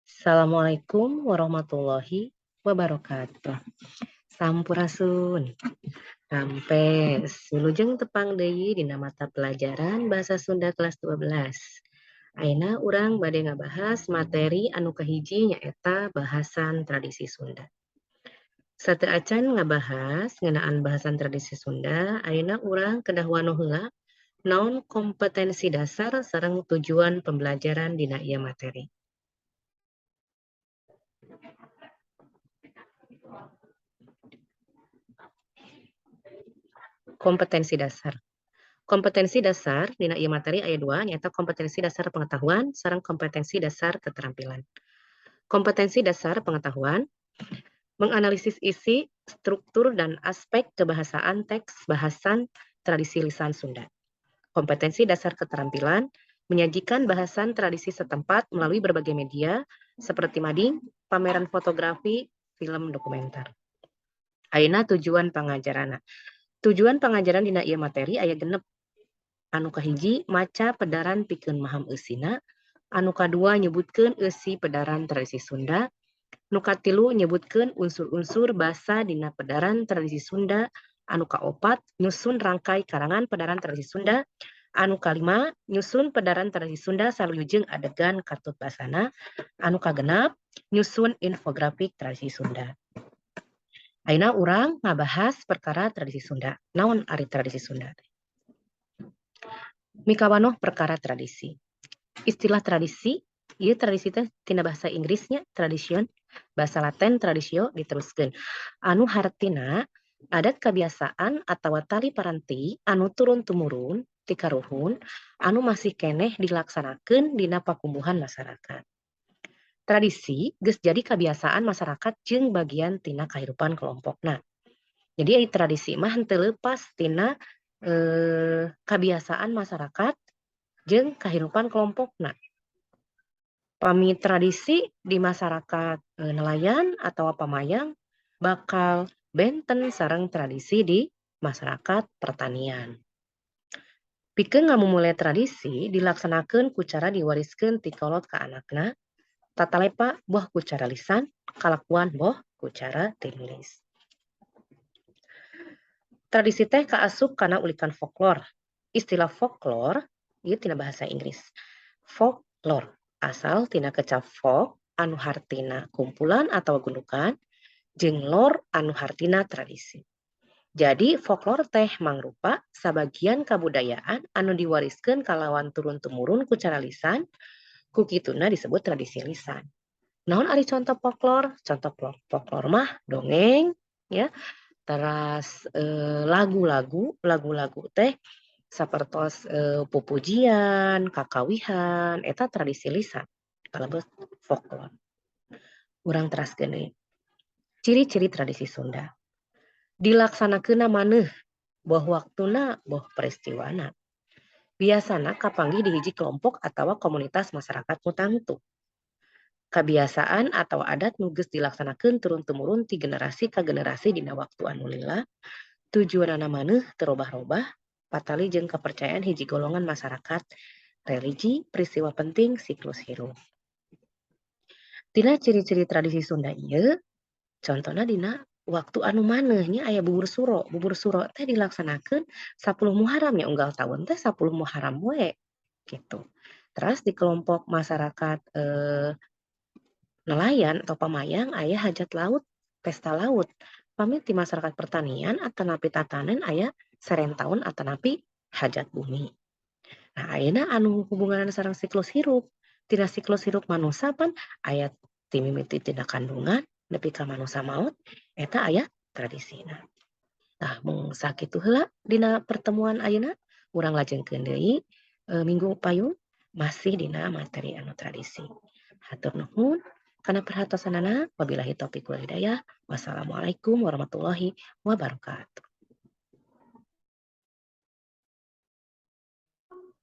Assalamualaikum warahmatullahi wabarakatuh. Sampurasun. Rampes, wilujeng tepang deui dina mata pelajaran Bahasa Sunda kelas 12. Ayeuna urang bade ngabahas materi anu kahiji, nyaeta bahasan tradisi Sunda. Sateuacan ngabahas ngeunaan bahasan tradisi Sunda, ayeuna urang kedah wanoh heula naon kompetensi dasar sareng tujuan pembelajaran dina ieu materi. Kompetensi dasar. Kompetensi dasar dina ieu materi aya dua, nyaeta kompetensi dasar pengetahuan sareng kompetensi dasar keterampilan. Kompetensi dasar pengetahuan: menganalisis isi, struktur, dan aspek kebahasaan teks bahasan tradisi lisan Sunda. Kompetensi dasar keterampilan: menyajikan bahasan tradisi setempat melalui berbagai media seperti mading, pameran fotografi, film dokumenter. Ayeuna tujuan pangajaranna. Tujuan pangajaran dina ieu materi aya 6. Anu kahiji, maca pedaran pikeun maham eusina. Anu kadua, nyebutkeun eusi pedaran tradisi Sunda. Nu katilu, nyebutkeun unsur-unsur basa dina pedaran tradisi Sunda. Anu kaopat, nyusun rangkai karangan pedaran tradisi Sunda. Anu kalima, nyusun pedaran tradisi Sunda saluyu jeung adegan katut basana. Anu kagenap, nyusun infografik tradisi Sunda. Ayeuna urang ngabahas perkara tradisi Sunda. Naon ari tradisi Sunda? Mikawanoh perkara tradisi. Istilah tradisi, ieu tradisi teh tina bahasa Inggrisnya tradition, bahasa Latin traditio diteruskeun. Anu hartina adat kebiasaan atawa tali paranti anu turun tumurun ti karuhun anu masih keneh dilaksanakeun dina pakumbuhan masyarakat. Tradisi geus jadi kebiasaan masyarakat jeung bagian tina kahirupan kelompokna. Jadi ari tradisi mah henteu leupas tina kebiasaan masyarakat jeung kahirupan kelompokna. Pami tradisi di masyarakat nelayan atau pamayang bakal benten sareng tradisi di masyarakat pertanian. Pikeun ngamumule tradisi dilaksanakeun ku cara diwariskeun ti kolot ka anakna, tatalepa boh ku cara lisan, kalakuan boh ku cara tinulis. Tradisi teh kaasup kana ulikan folklor. Istilah folklor ieu tina bahasa Inggris. Folklore asal tina kecap folk anu hartina kumpulan atau gundukan jeung lore anu hartina tradisi. Jadi folklor teh mangrupa sabagian kabudayaan anu diwariskeun kalawan turun temurun ku cara lisan, ku kituna disebut tradisi lisan. Naon ari contoh folklor? Contoh folklor mah dongeng ya, teras lagu-lagu, lagu-lagu teh sapertos pupujian, kakawihan, eta tradisi lisan kalebet folklor. Urang teraskeun deui. Ciri-ciri tradisi Sunda. Dilaksanakeunna maneuh, boh waktuna boh peristiwana. Biasana kapanggih di hiji kelompok atawa komunitas masyarakat nu tangtu. Kabiasaan atau adat nu geus dilaksanakeun turun temurun ti generasi ka generasi dina waktu anu lila, tujuanana maneuh teu robah-robah, patali jeung kepercayaan hiji golongan masyarakat, religi, peristiwa penting, siklus hirup. Tina ciri-ciri tradisi Sunda ieu, contohna dina waktu anu maneuh nya aya bubur suro. Bubur suro teh dilaksanakeun 10 Muharram nya, unggal taun teh 10 Muharram we gitu. Terus di kelompok masyarakat nelayan atau pamayang aya hajat laut, pesta laut. Pami di masyarakat pertanian atanapi tatanen aya seren taun atanapi hajat bumi. Nah, ayeuna anu hubunganna sareng siklus hirup. Tina siklus hirup manusa pan aya ti mimiti tina kandungan nepi ka manusa maot, eta aya tradisina. Nah, mung sakitu heula dina pertemuan ayeuna, urang lajengkeun deui minggu payun masih dina materi anu tradisi. Hatur nuhun kana perhatosanana. Wabillahi taufiq wal hidayah. Wassalamualaikum warahmatullahi wabarakatuh.